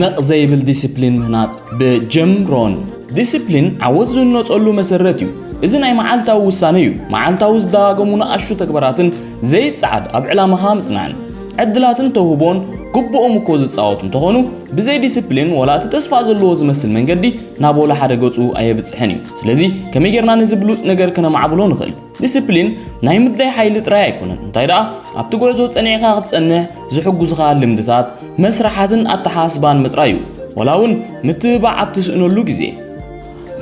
ነቕ ዘይብል ዲሲፕሊን ምህናጽ ብጅም ሮን። ዲሲፕሊን ዓወት ዝህነጸሉ መሰረት እዩ። እዚ ናይ መዓልታዊ ውሳነ እዩ። መዓልታዊ ዝደጋገሙ ንኣሽቱ ተግባራትን ዘይጸዓድ ኣብ ዕላማኻ ምጽናዕን። ዕድላትን ተውህቦን ግቡኦም እኮ ዝጻወቱ እንተኾኑ፣ ብዘይ ዲሲፕሊን ወላ እቲ ተስፋ ዘለዎ ዝመስል መንገዲ ናብ ወላ ሓደ ገጹ ኣየብጽሕን እዩ። ስለዚ ከመይ ጌርና ነዚ ብሉጽ ነገር ከነማዕብሎ ንኽእል? ዲስፕሊን ናይ ምድላይ ሓይሊ ጥራይ ኣይኮነን። እንታይ ደኣ፣ ኣብቲ ጉዕዞ ጸኒዕካ ክትጸንሕ ዝሕጉዝኻ ልምድታት፣ መስርሓትን ኣተሓሳስባን ምጥራይ እዩ። ወላ እውን ምትብባዕ ኣብ ትስእነሉ ግዜ።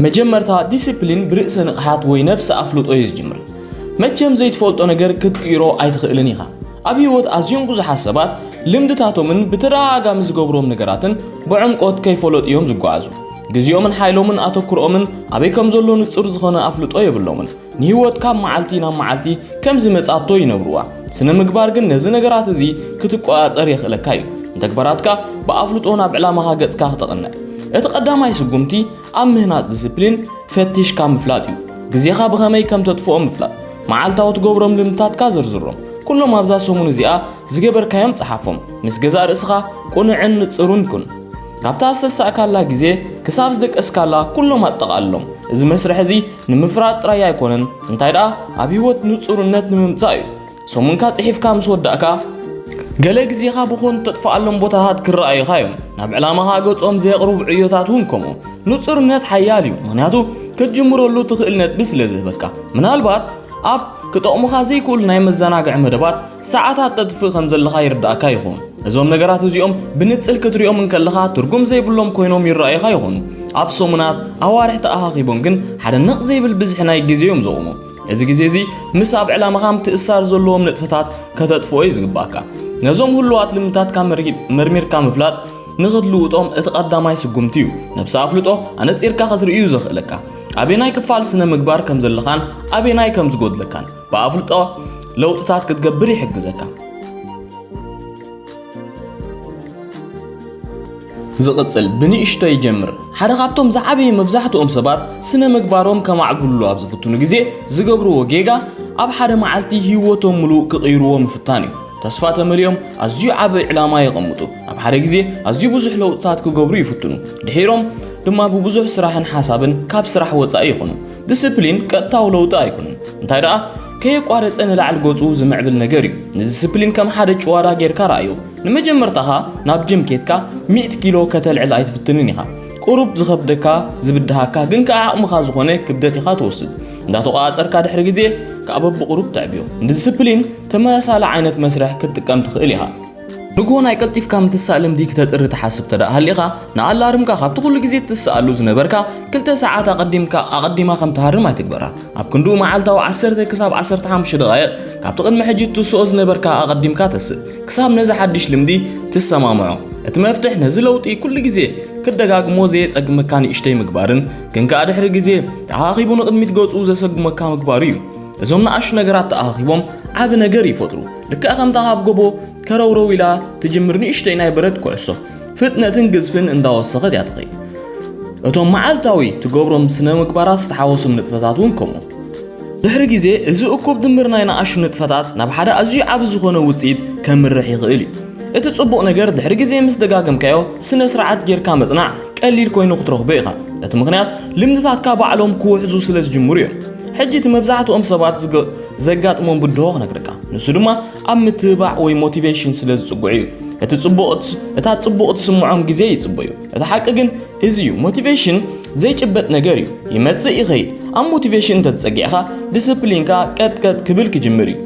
መጀመርታ ዲስፕሊን ብርእሰ ንቕሓት ወይ ነብሰ ኣፍልጦ እዩ ዝጅምር። መቸም ዘይትፈልጦ ነገር ክትቅይሮ ኣይትኽእልን ኢኻ። ኣብ ህይወት ኣዝዮም ብዙሓት ሰባት ልምድታቶምን ብተደጋጋሚ ዝገብሮም ነገራትን ብዕምቆት ከይፈለጡ እዮም ዝጓዓዙ። ግዜኦምን ሓይሎምን ኣተኩሮኦምን ኣበይ ከም ዘሎ ንጹር ዝኾነ ኣፍልጦ የብሎምን። ንህይወት ካብ መዓልቲ ናብ መዓልቲ ከም ዝመጻቶ ይነብርዋ። ስነ ምግባር ግን ነዚ ነገራት እዚ ክትቆጻጸር የኽእለካ እዩ። ንተግባራትካ ብኣፍልጦ ናብ ዕላማኻ ገጽካ ክተቕንዕ። እቲ ቀዳማይ ስጉምቲ ኣብ ምህናጽ ዲስፕሊን ፈቲሽካ ምፍላጥ እዩ። ግዜኻ ብኸመይ ከም ተጥፍኦ ምፍላጥ። መዓልታዊ ትገብሮም ልምድታትካ ዘርዝሮም። ኩሎም ኣብዛ ሰሙን እዚኣ ዝገበርካዮም ጸሓፎም። ምስ ገዛእ ርእስኻ ቁኑዕን ንጹርን ኩን። ካብታ ዝተሳእካላ ግዜ ክሳብ ዝደቀስካላ ኩሎም ኣጠቓልሎም። እዚ መስርሕ እዚ ንምፍራጥ ጥራይ ኣይኮነን፣ እንታይ ደኣ ኣብ ህይወት ንጹርነት ንምምጻእ እዩ። ሰሙንካ ጽሒፍካ ምስ ወዳእካ፣ ገለ ግዜኻ ብኾን ተጥፍኣሎም ቦታታት ክረኣዩኻ እዮም። ናብ ዕላማኻ ገጾም ዘየቕርቡ ዕዮታት እውን ከምኡ። ንጹርነት ሓያል እዩ፣ ምኽንያቱ ክትጅምረሉ ትኽእል ነጥቢ ስለ ዝህበካ። ምናልባት ኣብ ክጠቕሙኻ ዘይክእሉ ናይ መዘናግዒ መደባት ሰዓታት ተጥፍእ ከም ዘለኻ ይርዳእካ ይኸውን። እዞም ነገራት እዚኦም ብንጽል ክትሪኦም እንከለኻ ትርጉም ዘይብሎም ኮይኖም ይረኣዩኻ ይኾኑ። ኣብ ሰሙናት፣ ኣዋርሕ ተኣኻኺቦም ግን ሓደ ነቕ ዘይብል ብዝሒ ናይ ግዜ እዮም ዘቑሙ። እዚ ግዜ እዚ ምስ ኣብ ዕላማኻ ምትእስሳር ዘለዎም ንጥፈታት ከተጥፍኦ እዩ ዝግባእካ። ነዞም ህሉዋት ልምድታትካ መርጊ-፣ መርሚርካ ምፍላጥ ንኽትልውጦም እቲ ቀዳማይ ስጉምቲ እዩ። ነብሰ ኣፍልጦ ኣነጺርካ ክትርእዩ ዘኽእለካ። ኣበናይ ክፋል ስነ ምግባር ከም ዘለኻን ኣበናይ ከም ዝጎድለካን ብኣፍልጦ ለውጥታት ክትገብር ይሕግዘካ። ዝቕጽል ብንእሽቶ ይጀምር። ሓደ ካብቶም ዝዓበየ መብዛሕትኦም ሰባት ስነ ምግባሮም ከማዕብልሉ ኣብ ዝፍትኑ ግዜ ዝገብርዎ ጌጋ ኣብ ሓደ መዓልቲ ህይወቶም ምሉእ ክቕይርዎ ምፍታን እዩ። ተስፋ ተመሊኦም ኣዝዩ ዓቢ ዕላማ የቐምጡ። ኣብ ሓደ ግዜ ኣዝዩ ብዙሕ ለውጥታት ክገብሩ ይፍትኑ። ድሒሮም ድማ ብብዙሕ ስራሕን ሓሳብን ካብ ስራሕ ወጻኢ ይኾኑ። ዲስፕሊን ቀጥታዊ ለውጢ ኣይኮነን። እንታይ ደኣ ከየቋረጸ ንላዕሊ ገጹ ዝምዕብል ነገር እዩ። ንዲስፕሊን ከም ሓደ ጭዋዳ ጌርካ ረኣዮ። ንመጀመርታኻ ናብ ጅም ኬድካ ሚእቲ ኪሎ ከተልዕል ኣይትፍትንን ኢኻ። ቁሩብ ዝኸብደካ፣ ዝብድሃካ፣ ግን ከኣ ዓቕምኻ ዝኾነ ክብደት ኢኻ ትወስድ። እንዳተቆጻጸርካ ድሕሪ ግዜ ከኣ በብቁሩብ ተዕብዮ። ንዲስፕሊን ተመሳሳሊ ዓይነት መስርሕ ክትጥቀም ትኽእል ኢኻ። ንግሆ ናይ ቀልጢፍካ ምትሳእ ልምዲ ክተጥሪ ትሓስብ ተደኣ ሃሊኻ፣ ንኣላርምካ ካብቲ ኩሉ ግዜ ትትስኣሉ ዝነበርካ ክልተ ሰዓት ኣቐዲምካ፣ ኣቐዲማ ከም ትሃርም ኣይትግበራ። ኣብ ክንድኡ መዓልታዊ ዓሰርተ ክሳብ ዓሰርተ ሓሙሽተ ደቓይቕ ካብቲ ቅድሚ ሕጂ ትትስኦ ዝነበርካ ኣቐዲምካ ተስእ፣ ክሳብ ነዚ ሓድሽ ልምዲ ትሰማምዖ። እቲ መፍትሕ ነዚ ለውጢ ኩሉ ግዜ ክትደጋግሞ ዘየጸግመካ ንእሽተይ ምግባርን፣ ግን ከኣ ድሕሪ ግዜ ተኣኻኺቡ ንቕድሚት ገጹ ዘሰጉመካ ምግባሩ እዩ። እዞም ንኣሽቱ ነገራት ተኣኻኺቦም ዓቢ ነገር ይፈጥሩ። ልክዕ ከምታ ካብ ጎቦ ከረውረው ኢላ ትጅምር ንእሽተይ ናይ ብረት ኩዕሶ፣ ፍጥነትን ግዝፍን እንዳወሰኸት እያ ትኸይድ። እቶም መዓልታዊ ትገብሮም ስነ ምግባራት ዝተሓወሶም ንጥፈታት እውን ከምኡ። ድሕሪ ግዜ፣ እዚ እኩብ ድምር ናይ ንኣሽቱ ንጥፈታት ናብ ሓደ ኣዝዩ ዓቢ ዝኾነ ውጽኢት ከምርሕ ይኽእል እዩ። እቲ ጽቡቕ ነገር፣ ድሕሪ ግዜ ምስ ደጋገምካዮ፣ ስነ ስርዓት ጌርካ ምጽናዕ ቀሊል ኮይኑ ክትረኽቦ ኢኻ። እቲ ምኽንያት፣ ልምድታትካ ባዕሎም ክውሕዙ ስለ ዝጅምሩ እዮም። ሕጂ እቲ መብዛሕትኦም ሰባት ዝገ-፣ ዘጋጥሞም ብድሆ ክነግረካ። ንሱ ድማ ኣብ ምትብባዕ ወይ ሞቲቬሽን ስለ ዝጽግዑ እዩ። እቲ ጽቡቕ እትስ-፣ እታ ጽቡቕ እትስምዖም ግዜ ይጽበዩ። እቲ ሓቂ ግን እዚ እዩ። ሞቲቬሽን ዘይጭበጥ ነገር እዩ። ይመጽእ ይኸይድ። ኣብ ሞቲቬሽን እንተተጸጊዕካ፣ ዲስፕሊንካ ቀጥቀጥ ክብል ክጅምር እዩ።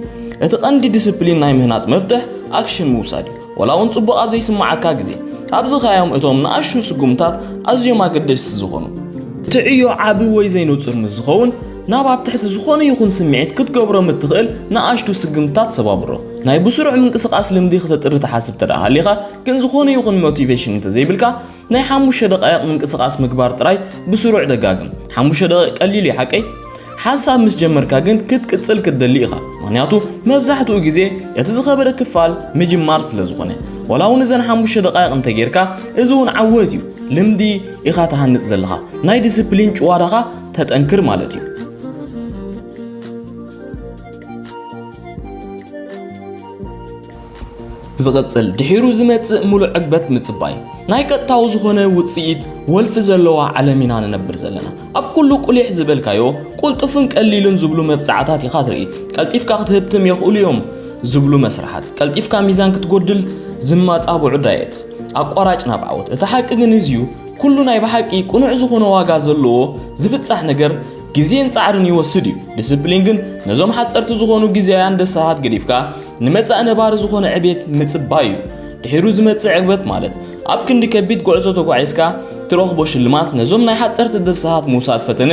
እቲ ቀንዲ ዲስፕሊን ናይ ምህናጽ መፍትሕ ኣክሽን ምውሳድ እዩ። ወላ እውን ጽቡቕ ኣብ ዘይስምዓካ ግዜ፣ ኣብዚ ኸያዮም እቶም ንኣሽቱ ስጉምታት ኣዝዮም ኣገደስቲ ዝኾኑ። እቲ ዕዮ ዓቢ ወይ ዘይንጹር ምስ ዝኸውን፣ ናብ ኣብ ትሕቲ ዝኾነ ይኹን ስምዒት ክትገብሮም እትኽእል ንኣሽቱ ስጉምታት ሰባብሮ። ናይ ብስሩዕ ምንቅስቓስ ልምዲ ክተጥሪ ትሓስብ ተደኣ ሃሊኻ፣ ግን ዝኾነ ይኹን ሞቲቬሽን እንተዘይብልካ፣ ናይ ሓሙሽተ ደቓይቕ ምንቅስቓስ ምግባር ጥራይ ብስሩዕ ደጋግም። ሓሙሽተ ደቂቕ ቀሊል እዩ ሓቀይ? ሓንሳብ ምስ ጀመርካ ግን ክትቅጽል ክትደሊ ኢኻ። ምኽንያቱ መብዛሕትኡ ግዜ እቲ ዝኸበደ ክፋል ምጅማር ስለ ዝኾነ። ወላ እውን እዘን ሓሙሽተ ደቓይቕ እንተጌርካ፣ እዚ እውን ዓወት እዩ። ልምዲ ኢኻ ትሃንጽ ዘለኻ። ናይ ዲስፕሊን ጭዋዳኻ ተጠንክር ማለት እዩ። ዝቕጽል ድሒሩ ዝመጽእ ምሉእ ዕግበት ምጽባይ። ናይ ቀጥታዊ ዝኾነ ውጽኢት ወልፊ ዘለዋ ዓለም ኢና ንነብር ዘለና። ኣብ ኩሉ ቁሊሕ ዝበልካዮ፣ ቅልጡፍን ቀሊልን ዝብሉ መብጻዕታት ኢኻ ትርኢ። ቀልጢፍካ ክትህብትም የኽእሉ እዮም ዝብሉ መስርሓት። ቀልጢፍካ ሚዛን ክትጎድል ዝማጻብዑ ዳየት። ኣቋራጭ ናብ ዓወት። እቲ ሓቂ ግን እዚ እዩ። ኩሉ ናይ ብሓቂ ቅኑዕ ዝኾነ ዋጋ ዘለዎ ዝብጻሕ ነገር ግዜን ጻዕርን ይወስድ እዩ። ዲስፕሊን ግን ነዞም ሓጸርቲ ዝኾኑ ግዜያውያን ደስታታት ገዲፍካ ንመጻኢ ነባሪ ዝኾነ ዕቤት ምጽባይ እዩ። ድሒሩ ዝመጽእ ዕግበት ማለት ኣብ ክንዲ ከቢድ ጉዕዞ ተጓዒዝካ ትረኽቦ ሽልማት ነዞም ናይ ሓጸርቲ ደስታታት ምውሳድ ፈተነ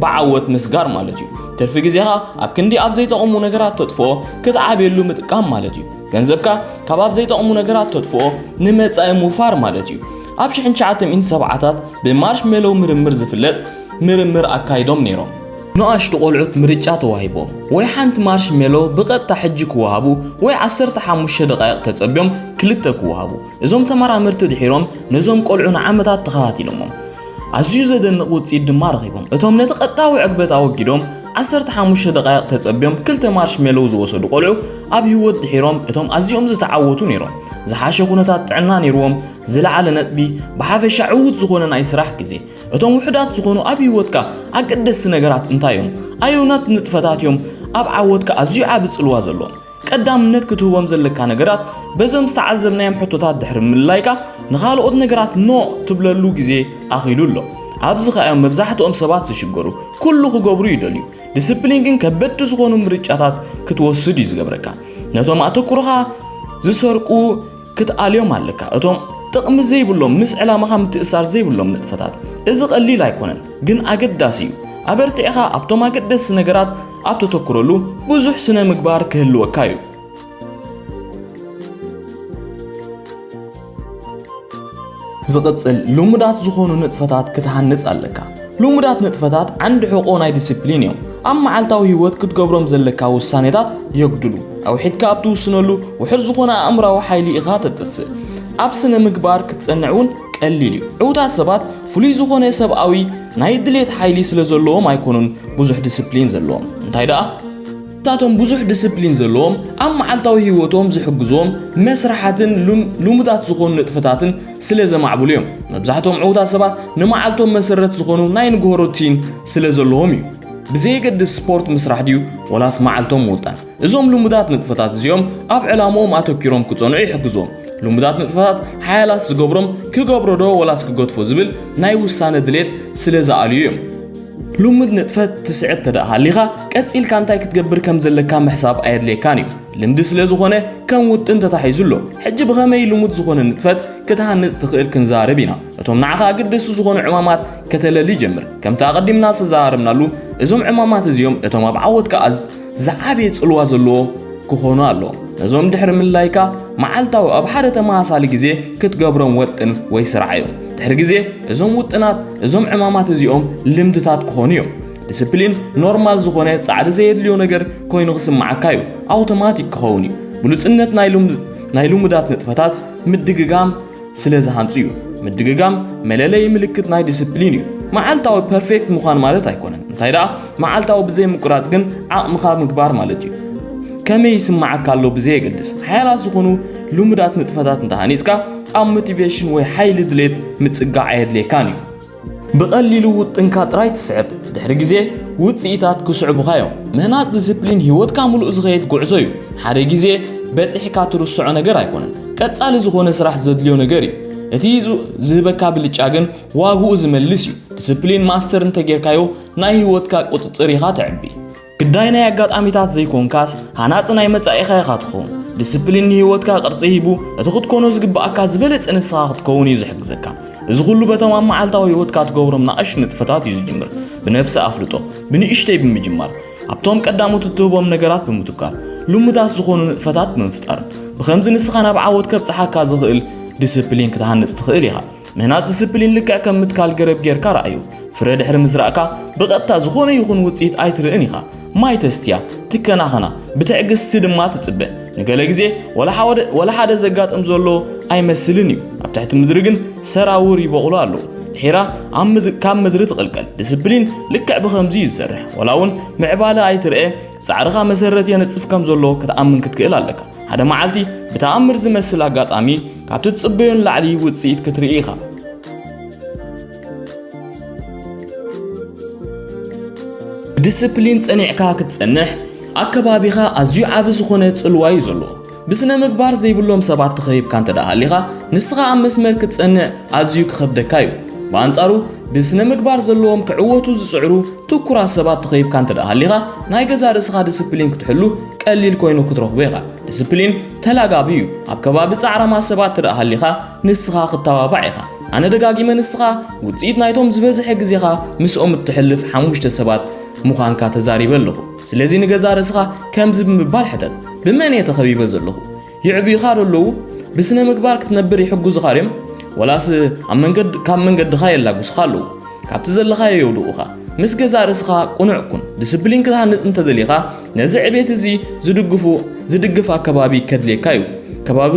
ብዓወት ምስጋር ማለት እዩ። ትርፊ ግዜኻ ኣብ ክንዲ ኣብ ዘይጠቕሙ ነገራት ተጥፍኦ ክትዓብየሉ ምጥቃም ማለት እዩ። ገንዘብካ ካብ ኣብ ዘይጠቕሙ ነገራት ተጥፍኦ ንመጻኢ ምውፋር ማለት እዩ። ኣብ ሽሕን ትሽዓተ ሚእትን ሰብዓታት ብማርሽሜሎው ምርምር ዝፍለጥ ምርምር ኣካይዶም ነይሮም። ንኣሽቱ ቆልዑት ምርጫ ተዋሂቦም፣ ወይ ሓንቲ ማርሽሜሎ ብቐጥታ ሕጂ ክወሃቡ ወይ ዓሰርተ ሓሙሽተ ደቓይቕ ተጸብዮም ክልተ ክወሃቡ። እዞም ተመራመርቲ ድሒሮም ነዞም ቆልዑ ንዓመታት ተኸታቲሎሞም። ኣዝዩ ዘደንቕ ውጽኢት ድማ ረኺቦም። እቶም ነቲ ቀጥታዊ ዕግበት ኣወጊዶም ዓሰርተ ሓሙሽተ ደቓይቕ ተጸብዮም ክልተ ማርሽሜሎው ዝወሰዱ ቆልዑ ኣብ ህይወት ድሒሮም እቶም ኣዝዮም ዝተዓወቱ ነይሮም። ዝሓሸ ኩነታት ጥዕና ነይርዎም፣ ዝለዓለ ነጥቢ፣ ብሓፈሻ ዕዉት ዝኾነ ናይ ስራሕ ግዜ። እቶም ውሑዳት ዝኾኑ ኣብ ህይወትካ ኣገደስቲ ነገራት እንታይ እዮም? ኣየኖት ንጥፈታት እዮም ኣብ ዓወትካ ኣዝዩ ዓቢ ጽልዋ ዘለዎም? ቀዳምነት ክትህቦም ዘለካ ነገራት በዞም ዝተዓዘብናዮም ሕቶታት ድሕሪ ምልላይካ ንኻልኦት ነገራት ኖ ትብለሉ ግዜ ኣኺሉ ኣሎ። ኣብዚ ኸኣ እዮም መብዛሕትኦም ሰባት ዝሽገሩ። ኩሉ ክገብሩ ይደልዩ። ዲስፕሊን ግን ከበድቲ ዝኾኑ ምርጫታት ክትወስድ እዩ ዝገብረካ። ነቶም ኣተኩሮኻ ዝሰርቁ ክትኣልዮም ኣለካ። እቶም ጥቕሚ ዘይብሎም፣ ምስ ዕላማኻ ምትእሳር ዘይብሎም ንጥፈታት። እዚ ቀሊል ኣይኮነን፣ ግን ኣገዳሲ እዩ። ኣበርቲዕኻ ኣብቶም ኣገደስቲ ነገራት ኣብ ተተኩረሉ ብዙሕ ስነ ምግባር ክህልወካ እዩ። ዝቕጽል ልሙዳት ዝኾኑ ንጥፈታት ክትሃንጽ ኣለካ። ልሙዳት ንጥፈታት ዓንዲ ሕቖ ናይ ዲስፕሊን እዮም። ኣብ መዓልታዊ ህይወት ክትገብሮም ዘለካ ውሳኔታት የጉድሉ። ኣውሒድካ ኣብ ትውስነሉ ውሑድ ዝኾነ ኣእምራዊ ሓይሊ ኢኻ ተጥፍእ። ኣብ ስነ ምግባር ክትጸንዕ እውን ቀሊል እዩ። ዕዉታት ሰባት ፍሉይ ዝኾነ ሰብኣዊ ናይ ድሌት ሓይሊ ስለ ዘለዎም ኣይኮኑን ብዙሕ ዲስፕሊን ዘለዎም። እንታይ ደኣ? ንሳቶም ብዙሕ ዲስፕሊን ዘለዎም፣ ኣብ መዓልታዊ ህይወቶም ዝሕግዝዎም መስርሓትን ሉም-፣ ልሙዳት ዝኾኑ ንጥፈታትን ስለ ዘማዕብሉ እዮም። መብዛሕትኦም ዕዉታት ሰባት ንመዓልቶም መሰረት ዝኾኑ ናይ ንግሆ ሩቲን ስለ ዘለዎም እዩ። ብዘየገድስ ስፖርት ምስራሕ ድዩ ወላስ መዓልቶም ምውጣን? እዞም ልሙዳት ንጥፈታት እዚኦም ኣብ ዕላምኦም ኣተኪሮም ክጸንዑ ይሕግዝዎም። ልሙዳት ንጥፈታት ሓያላት ዝገብሮም ክገብሮ ዶ ወላስ ክገድፎ ዝብል ናይ ውሳነ ድሌት ስለ ዝኣልዩ እዮም። ልሙድ ንጥፈት ትስዕብ ተደኣ ሃሊኻ፣ ቀጺልካ እንታይ ክትገብር ከም ዘለካ ምሕሳብ ኣየድልየካን እዩ። ልምዲ ስለ ዝኾነ ከም ውጥን ተታሒዙ ኣሎ። ሕጂ ብኸመይ ልሙድ ዝኾነ ንጥፈት ክትሃንጽ ትኽእል ክንዛረብ ኢና። እቶም ንዓኻ ኣገደስቲ ዝኾኑ ዕማማት ከተለሊ ጀምር። ከምቲ ኣቐዲምና ዝተዛረብናሉ፣ እዞም ዕማማት እዚኦም እቶም ኣብ ዓወትካ ኣዝ-፣ ዝዓበየ ጽልዋ ዘለዎ ክኾኑ ኣለዎም። ነዞም ድሕሪ ምልላይካ፣ መዓልታዊ ኣብ ሓደ ተመሳሳሊ ግዜ ክትገብሮም ወጥን ወይ ስርዓዮም። ድሕሪ ግዜ፣ እዞም ውጥናት፣ እዞም ዕማማት እዚኦም ልምድታት ክኾኑ እዮም። ዲስፕሊን ኖርማል ዝኾነ ጻዕሪ ዘየድልዮ ነገር ኮይኑ ክስምዓካ እዩ። ኣውቶማቲክ ክኸውን እዩ። ብሉጽነት ናይ ልም-፣ ናይ ልሙዳት ንጥፈታት ምድግጋም ስለ ዝሃንጹ እዩ። ምድግጋም መለለዪ ምልክት ናይ ዲስፕሊን እዩ። መዓልታዊ ፐርፌክት ምዃን ማለት ኣይኮነን። እንታይ ደኣ፣ መዓልታዊ ብዘይ ምቁራጽ ግን ዓቕምኻ ምግባር ማለት እዩ። ከመይ ይስምዓካ ኣሎ ብዘየገድስ፣ ሓያላት ዝኾኑ ልሙዳት ንጥፈታት እንተሃኒጽካ፣ ኣብ ሞቲቬሽን ወይ ሓይሊ ድሌት ምጽጋዕ ኣየድልየካን እዩ። ብቐሊሉ ውጥንካ ጥራይ ትስዕብ፣ ድሕሪ ግዜ ውጽኢታት ክስዕቡኻ እዮም። ምህናጽ ዲስፕሊን ህይወትካ ምሉእ ዝኸየድ ጉዕዞ እዩ። ሓደ ግዜ በጺሕካ ትርስዖ ነገር ኣይኮነን። ቀጻሊ ዝኾነ ስራሕ ዘድልዮ ነገር እዩ። እቲ ዝ-፣ ዝህበካ ብልጫ ግን ዋግኡ ዝመልስ እዩ። ዲስፕሊን ማስተር እንተጌርካዮ፣ ናይ ህይወትካ ቁጽጽር ኢኻ ተዕቢ። ግዳይ ናይ ኣጋጣሚታት ዘይኮንካስ፣ ሃናጺ ናይ መጻኢኻ ኢኻ ትኸውን። ዲስፕሊን ንህይወትካ ቅርጺ ሂቡ፣ እቲ ክትኮኖ ዝግብኣካ ዝበለጸ ንስኻ ክትከውን እዩ ዝሕግዘካ። እዚ ኩሉ በቶም ኣብ መዓልታዊ ህይወትካ ትገብሮም ናእሽቱ ንጥፈታት እዩ ዝጅምር። ብነብሲ ኣፍልጦ፣ ብንእሽተይ ብምጅማር፣ ኣብቶም ቀዳሞት እትህቦም ነገራት ብምትኳር፣ ልሙዳት ዝኾኑ ንጥፈታት ብምፍጣር። ብኸምዚ ንስኻ ናብ ዓወት ከብጽሓካ ዝኽእል ዲስፕሊን ክትሃንጽ ትኽእል ኢኻ። ምህናጽ ዲስፕሊን ልክዕ ከም ምትካል ገረብ ጌርካ ረኣዮ። ፍረ ድሕሪ ምዝራእካ ብቐጥታ ዝኾነ ይኹን ውጽኢት ኣይትርእን ኢኻ። ማይ ተስትያ፣ ትከናኸና፣ ብትዕግስቲ ድማ ትጽበ። ንገለ ግዜ ወላ ሓደ፣ ወላ ሓደ ዘጋጥም ዘሎ ኣይመስልን እዩ። ኣብ ትሕቲ ምድሪ ግን ሰራውር ይበቑሉ ኣለዉ። ድሒራ ኣብ ምድ-፣ ካብ ምድሪ ትቕልቀል። ዲስፕሊን ልክዕ ብኸምዚ እዩ ዝሰርሕ። ወላ እውን ምዕባለ ኣይትርኤ፣ ጻዕርኻ መሰረት የነጽፍ ከም ዘሎ ክትኣምን ክትክእል ኣለካ። ሓደ መዓልቲ ብተኣምር ዝመስል ኣጋጣሚ ካብቲ ትጽበዮ ንላዕሊ ውጽኢት ክትርኢ ኢኻ። ብዲስፕሊን ጸኒዕካ ክትጸንሕ፣ ኣከባቢኻ ኣዝዩ ዓቢ ዝኾነ ጽልዋ እዩ ዘለዎ። ብስነ ምግባር ዘይብሎም ሰባት ተኸቢብካ እንተ ደኣ ሃሊኻ፣ ንስኻ ኣብ መስመር ክትጸንዕ ኣዝዩ ክኸብደካ እዩ። ብኣንጻሩ፣ ብስነ ምግባር ዘለዎም ክዕወቱ ዝጽዕሩ ትኩራት ሰባት ተኸቢብካ እንተ ደኣ ሃሊኻ፣ ናይ ገዛእ ርእስኻ ዲስፕሊን ክትሕሉ ቀሊል ኮይኑ ክትረኽቦ ኢኻ። ዲስፕሊን ተላጋቢ እዩ። ኣብ ከባቢ ጻዕራማት ሰባት እንተ ደኣ ሃሊኻ፣ ንስኻ ክተባባዕ ኢኻ። ኣነ ደጋጊመ ንስኻ ውጽኢት ናይቶም ዝበዝሐ ግዜኻ ምስኦም እትሕልፍ ሓሙሽተ ሰባት ምዃንካ ተዛሪበ ኣለኹ። ስለዚ ንገዛእ ርእስኻ ከምዚ ብምባል ሕተት፣ ብመን እየ ተኸቢበ ዘለኹ? የዕብዩኻ ዶ ኣለዉ? ብስነ ምግባር ክትነብር ይሕግዙኻ ድዮም? ወላስ ኣብ መንገድ-፣ ካብ መንገድኻ የላጉስኻ ኣለዉ? ካብቲ ዘለኻዮ የውድቑኻ? ምስ ገዛእ ርእስኻ ቅኑዕ ኩን። ዲስፕሊን ክትሃንጽ እንተደሊኻ፣ ነዚ ዕቤት እዚ ዝድግፉ-፣ ዝድግፍ ኣከባቢ ከድልየካ እዩ። ከባቢ፣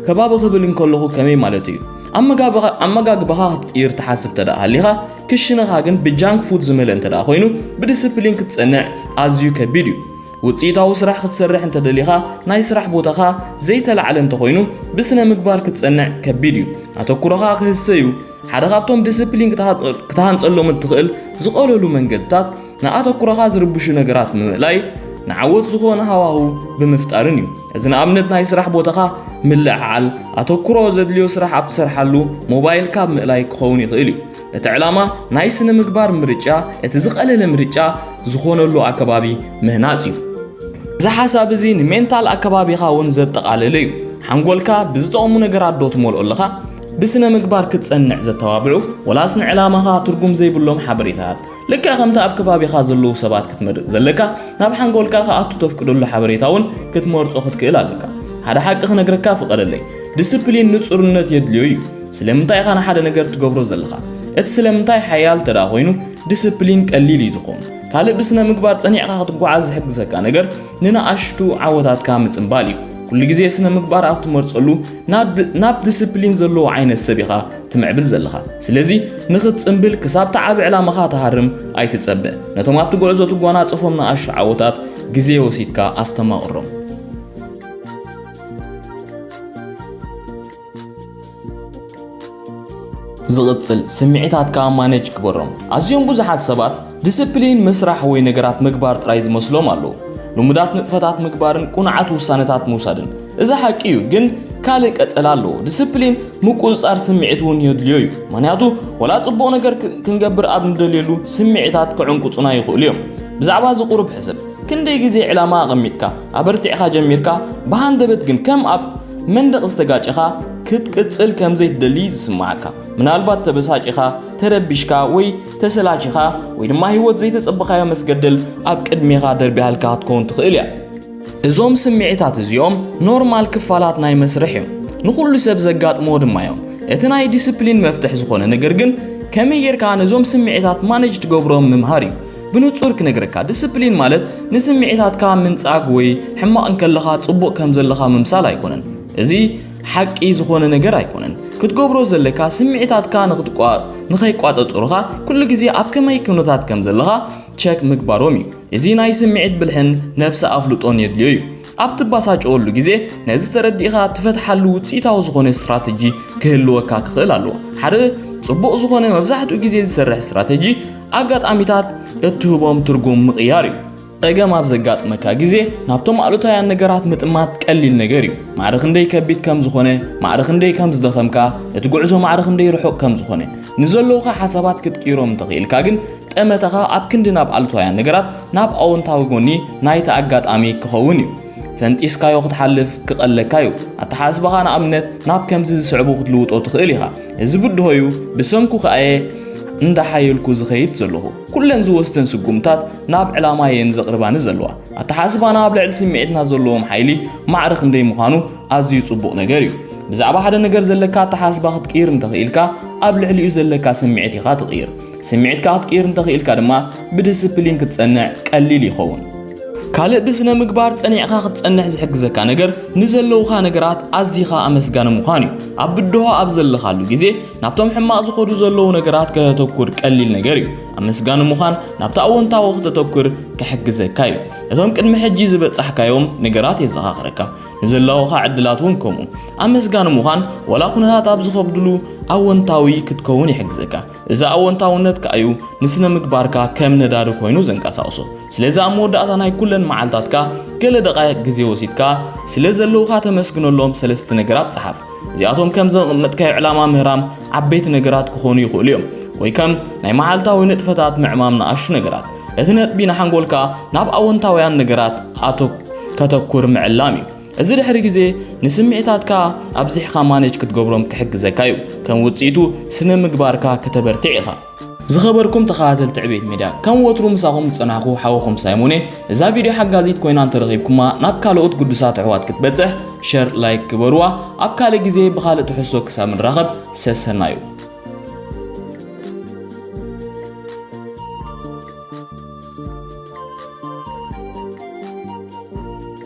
ከባቢ ክብል እንከለኹ ከመይ ማለት እዩ? ኣመጋብኻ-፣ ኣመጋግባኻ ክትቅይር ትሓስብ ተደኣ ሃሊኻ፣ ክሽነኻ ግን ብጃንክ ፉድ ዝመልአ እንተ ደኣ ኮይኑ፣ ብዲስፕሊን ክትጸንዕ ኣዝዩ ከቢድ እዩ። ውጽኢታዊ ስራሕ ክትሰርሕ እንተ ደሊኻ፣ ናይ ስራሕ ቦታኻ ዘይተላዕለ እንተ ኮይኑ፣ ብስነ ምግባር ክትጸንዕ ከቢድ እዩ። ኣተኩሮኻ ክህሰ እዩ። ሓደ ካብቶም ዲስፕሊን ክትሃ-፣ ክትሃንጸሎም እትኽእል ዝቐለሉ መንገድታት፣ ንኣተኩሮኻ ዝርብሹ ነገራት ብምእላይ፣ ንዓወት ዝኾነ ሃዋህው ብምፍጣርን እዩ። እዚ ንኣብነት ናይ ስራሕ ቦታኻ ምልዕዓል፣ ኣተኩሮ ዘድልዮ ስራሕ ኣብ ትሰርሓሉ ሞባይልካ ምእላይ ክኸውን ይኽእል እዩ። እቲ ዕላማ ናይ ስነ ምግባር ምርጫ፣ እቲ ዝቐለለ ምርጫ ዝኾነሉ ኣከባቢ ምህናጽ እዩ። እዚ ሓሳብ እዚ ንሜንታል ኣከባቢኻ እውን ዘጠቓለለ እዩ። ሓንጎልካ ብዝጠቕሙ ነገራት ዶ ትመልኦ ኣለኻ? ብስነ ምግባር ክትጸንዕ ዘተባብዑ፣ ወላስ ንዕላማኻ ትርጉም ዘይብሎም ሓበሬታት? ልክዕ ከምቲ ኣብ ከባቢኻ ዘለዉ ሰባት ክትመርጽ ዘለካ፣ ናብ ሓንጎልካ ክኣቱ ተፍቅደሉ ሓበሬታ እውን ክትመርጾ ክትክእል ኣለካ። ሓደ ሓቂ ክነግረካ ፍቐደለይ። ዲስፕሊን ንጹርነት የድልዮ እዩ። ስለምንታይ ኢኻ ንሓደ ነገር ትገብሮ ዘለኻ? እቲ ስለምንታይ ሓያል እንተ ደኣ ኮይኑ፣ ዲስፕሊን ቀሊል እዩ ዝኸውን። ካልእ ብስነ ምግባር ጸኒዕካ ክትጓዓዝ ዝሕግዘካ ነገር ንንኣሽቱ ዓወታትካ ምጽንባል እዩ። ኩሉ ግዜ ስነ ምግባር ኣብ ትመርጸሉ ናብ፣ ናብ ዲስፕሊን ዘለዎ ዓይነት ሰብ ኢኻ ትምዕብል ዘለኻ። ስለዚ ንኽትጽንብል ክሳብ እቲ ዓቢ ዕላማኻ ትሃርም ኣይትጸበ። ነቶም ኣብቲ ጉዕዞ ትጓናጸፎም ንኣሽቱ ዓወታት ግዜ ወሲድካ ኣስተማቕሮም። ዝቕጽል፣ ስምዒታትካ ማኔጅ ግበሮም። ኣዝዮም ብዙሓት ሰባት ዲስፕሊን ምስራሕ ወይ ነገራት ምግባር ጥራይ ዝመስሎም ኣለዉ። ልሙዳት ንጥፈታት ምግባርን ቅኑዓት ውሳነታት ምውሳድን። እዚ ሓቂ እዩ፣ ግን ካልእ ቀጸላ ኣለዎ። ዲስፕሊን ምቁጽጻር ስምዒት እውን የድልዮ እዩ። ምኽንያቱ፣ ወላ ጽቡቕ ነገር ክ-፣ ክንገብር ኣብ ንደልየሉ፣ ስምዒታት ክዕንቁጹና ይኽእሉ እዮም። ብዛዕባ እዚ ቁሩብ ሕሰብ። ክንደይ ግዜ ዕላማ ኣቐሚጥካ፣ ኣበርቲዕካ ጀሚርካ፣ ብሃንደበት ግን ከም ኣብ መንደቕ ዝተጋጨኻ ክትቅጽል ከም ዘይትደሊ ዝስምዓካ። ምናልባት ተበሳጪኻ፣ ተረቢሽካ ወይ ተሰላቺኻ፣ ወይ ድማ ህይወት ዘይተጸበኻዮ መስገደል ኣብ ቅድሜኻ ደርቢሃልካ ክትከውን ትኽእል እያ። እዞም ስምዒታት እዚኦም ኖርማል ክፋላት ናይ መስርሕ እዮም። ንኹሉ ሰብ ዘጋጥምዎ ድማ እዮም። እቲ ናይ ዲስፕሊን መፍትሕ ዝኾነ ነገር ግን ከመይ ጌርካ ነዞም ስምዒታት ማኔጅ ትገብሮም ምምሃር እዩ። ብንጹር ክነግረካ፣ ዲስፕሊን ማለት ንስምዒታትካ ምንጻግ ወይ ሕማቕ እንከለኻ ጽቡቕ ከም ዘለኻ ምምሳል ኣይኮነን። እዚ ሓቂ ዝኾነ ነገር ኣይኮነን። ክትገብሮ ዘለካ ስምዒታትካ ንኽትቋ-፣ ንኸይቋጸጸሩኻ ኩሉ ግዜ ኣብ ከመይ ኩነታት ከም ዘለኻ ቸክ ምግባሮም እዩ። እዚ ናይ ስምዒት ብልሕን ነብሰ ኣፍልጦን የድልዮ እዩ። ኣብ ትባሳጨወሉ ግዜ ነዚ ተረዲእኻ ትፈትሓሉ ውጽኢታዊ ዝኾነ ስትራተጂ ክህልወካ ክኽእል ኣለዎ። ሓደ ጽቡቕ ዝኾነ መብዛሕትኡ ግዜ ዝሰርሕ ስትራተጂ ኣጋጣሚታት እትህቦም ትርጉም ምቕያር እዩ። ጸገም ኣብ ዘጋጥመካ ግዜ ናብቶም ኣሉታውያን ነገራት ምጥማት ቀሊል ነገር እዩ። ማዕረ ክንደይ ከቢድ ከም ዝኾነ፣ ማዕረ ክንደይ ከም ዝደኸምካ፣ እቲ ጉዕዞ ማዕረ ክንደይ ርሑቕ ከም ዝኾነ፣ ንዘለዉኻ ሓሳባት ክትቅይሮም እንተኽኢልካ ግን፣ ጠመተኻ ኣብ ክንዲ ናብ ኣሉታውያን ነገራት ናብ ኣወንታዊ ጎኒ ናይቲ ኣጋጣሚ ክኸውን እዩ። ፈንጢስካዮ ክትሓልፍ ክቐለካ እዩ። ኣተሓስባኻ ንኣብነት ናብ ከምዚ ዝስዕቡ ክትልውጦ ትኽእል ኢኻ። እዚ ብድሆ እዩ፣ ብሰንኩ ከኣ እየ እንዳሓየልኩ ዝኸይድ ዘለኹ። ኩለን ዝወስደን ስጉምታት ናብ ዕላማ እየን ዘቕርባኒ ዘለዋ። ኣተሓስባና ኣብ ልዕሊ ስምዒትና ዘለዎም ሓይሊ ማዕረ ክንደይ ምዃኑ ኣዝዩ ጽቡቕ ነገር እዩ። ብዛዕባ ሓደ ነገር ዘለካ ኣተሓስባ ክትቅይር እንተኽኢልካ፣ ኣብ ልዕሊኡ ዘለካ ስምዒት ኢኻ ትቕይር። ስምዒትካ ክትቅይር እንተኽኢልካ ድማ ብዲስፕሊን ክትጸንዕ ቀሊል ይኸውን። ካልእ ብስነ ምግባር ጸኒዕካ ክትጸንሕ ዝሕግዘካ ነገር ንዘለውኻ ነገራት ኣዚኻ ኣመስጋኒ ምዃን እዩ። ኣብ ብድሆ ኣብ ዘለኻሉ ግዜ ናብቶም ሕማቕ ዝኾዱ ዘለዉ ነገራት ከተተኩር ቀሊል ነገር እዩ። ኣመስጋኒ ምዃን ናብቲ ኣወንታዊ ክተተኩር ክሕግዘካ እዩ። እቶም ቅድሚ ሕጂ ዝበጻሕካዮም ነገራት የዘኻኽረካ። ንዘለውኻ ዕድላት እውን ከምኡ። ኣመስጋኒ ምዃን ዋላ ኩነታት ኣብ ዝኸብድሉ ኣወንታዊ ክትከውን ይሕግዘካ። እዚ ኣወንታውነት ከኣ እዩ ንስነ ምግባርካ ከም ነዳዲ ኮይኑ ዘንቀሳቕሶ። ስለዚ ኣብ መወዳእታ ናይ ኩለን መዓልታትካ ገለ ደቓይቕ ግዜ ወሲድካ ስለ ዘለውኻ ተመስግነሎም ሰለስተ ነገራት ጸሓፍ። እዚኣቶም ከም ዘቐመጥካዮ ዕላማ ምህራም ዓበይቲ ነገራት ክኾኑ ይኽእሉ እዮም። ወይ ከም ናይ መዓልታዊ ንጥፈታት ምዕማም ንኣሽቱ ነገራት። እቲ ነጥቢ ንሓንጎልካ ናብ ኣወንታውያን ነገራት ኣቶ ከተኩር ምዕላም እዩ። እዚ ድሕሪ ግዜ ንስምዒታትካ ኣብዚሕካ ማኔጅ ክትገብሮም ክሕግዘካ እዩ። ከም ውጽኢቱ ስነ ምግባርካ ከተበርትዕ ኢኻ። ዝኸበርኩም ተኸታተልቲ ዕቤት ሜድያ፣ ከም ወትሩ ምሳኹም ዝጸናኹ ሓውኹም ሳይሞን እየ። እዛ ቪድዮ ሓጋዚት ኮይና እንተረኺብኩማ ናብ ካልኦት ግዱሳት ኣሕዋት ክትበጽሕ ሸር፣ ላይክ ግበርዋ። ኣብ ካልእ ግዜ ብኻልእ ትሕዝቶ ክሳብ ንራኸብ ሰሰናዩ።